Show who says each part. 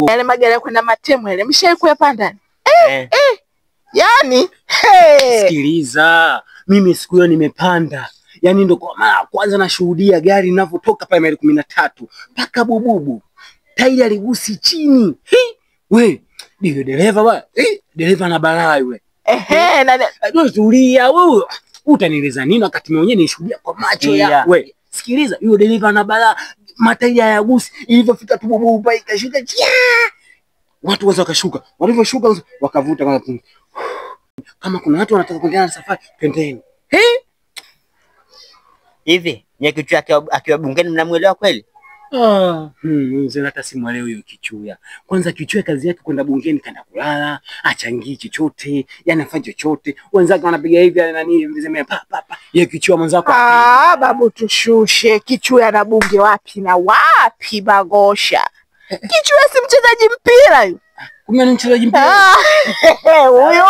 Speaker 1: Yale magari ya kwenda Matemo yale mshawahi kuyapanda? Yaani hey.
Speaker 2: Sikiliza, mimi siku hiyo nimepanda. Yaani ndo kwa mara ya kwanza nashuhudia gari linavyotoka pale maili 13 mpaka Bububu. Tairi aligusi chini. Hi! We, ndio dereva bwana. Dereva na balaa yule.
Speaker 1: Ehe, na
Speaker 2: Wewe tulia wewe. Utanieleza nini wakati mimi mwenyewe nishuhudia kwa macho ya. We, sikiliza, yule dereva na balaa, matairi hayagusi, ilivyofika tu Bububu pale ikashuka. Watu waza wakashuka. Walivyoshuka wakavuta kwanza pumzi. Kama kuna watu wanataka kuendelea na safari, twendeni.
Speaker 3: Hivi Nyakichuya akiwa bungeni mnamuelewa kweli?
Speaker 2: Mzee hata simuelewi huyo Kichuya. Kwanza Kichuya kazi yake kwenda bungeni, kaenda kulala, achangii chochote, yani afanye chochote. Wenzake wanapiga hivi yani nani mzee pa pa pa. Yeye Kichuya mwenzako.
Speaker 1: Babu tushushe. Kichuya na bunge wapi na wapi bagosha? Kichuya si mchezaji mpira yule.
Speaker 2: Kumbe ni mchezaji mpira.
Speaker 1: Huyo.